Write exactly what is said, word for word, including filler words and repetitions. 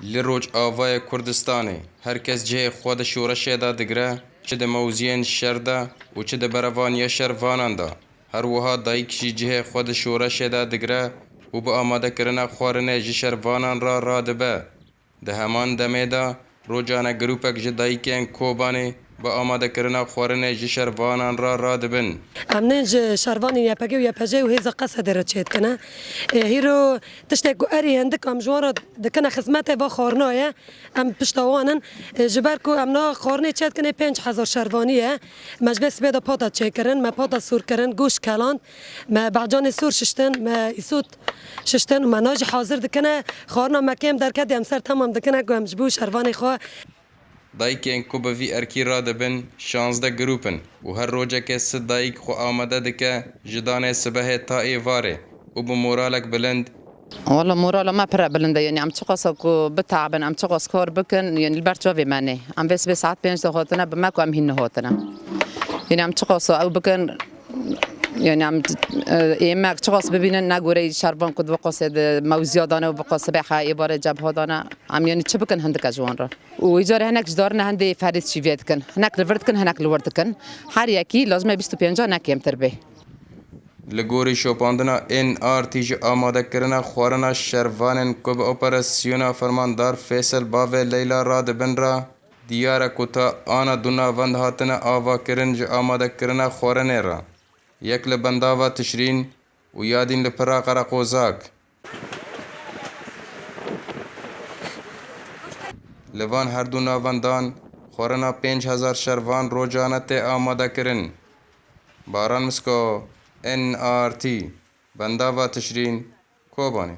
Li Rojavayê Kurdistanê her kes cihê xwe di şoreşê de digire, çi di mewziyên şer de û çi di berevaniya şervanan de. Her wiha dayik jî cihê xwe di şoreşê de digire û bi amadekirina xwarinê ji şervanan re radibe. Di heman demê de rojane grûpek ji dayikên Kobanê bi amadekirina xwarinê ji şervanan re radibin. Em nên ji şervanên Y P G û Y P J û hêza Qesedê re çêdikine. Ê, hîro tiştek ku erî hindik em ji wan re dikine xizmetê va xwarina ye. Em pişta wan in. Ê, ji ber ku em na xwarinê çêdikine pênc hezar şervanî ye. Me ji vê sibê de pata çêkirin, me pata sor kirin, goşt keland, me behcanê sor şiştin, me îsot şiştin û me na jî hazir dikine. Xwarina me kêm derketî em ser temam dikine ku em ji bo şervanê xwe. Dayikên ku bi vî erkî radibin şazdeh grûp in û her rojekê sih dayik xwe amade dike ji danê sibehê ta êvarê û bi moralek bilind. Wala morala me pire bilind e, yanî em çiqasa ku bitaabin, em çiqas kar bikin, yanî li ber çavê me nê. Em vê sibê saet pênc de hatine, bi me ku em hîn nehatine. Yanî em çiqasa ew bikin, yanî em, e, êmek çiqas bibînin, ne goreyî şervan ku di vê qasê di mewziya dane û vê qasê bê heya êvarê cebha dane. Em yanî çi bikin hindike ji wan re. Û îcarê hinek ji darine hindê ferît şîvê dikin. Hinek li vir dikin, hinek li wir dikin. Her yekî lazim e bîst û pênca ne kêmtir bê. Li gorî şopandina N R T ji amadekirina xwarina şervanên ku bi operasyona fermandar Fêsel bavê Leyla radibin re, diyar e ku ta ana du navend hatine avakirin ji amadekirina xwarinê re. Yek li bendava Tişrîn û ya dîn li pira Qereqozak. Li van her du navendan xwarina pênc hezar şervan rojane tê amadekirin. Baran Misko, N R T, bendava Tişrîn, Kobanê.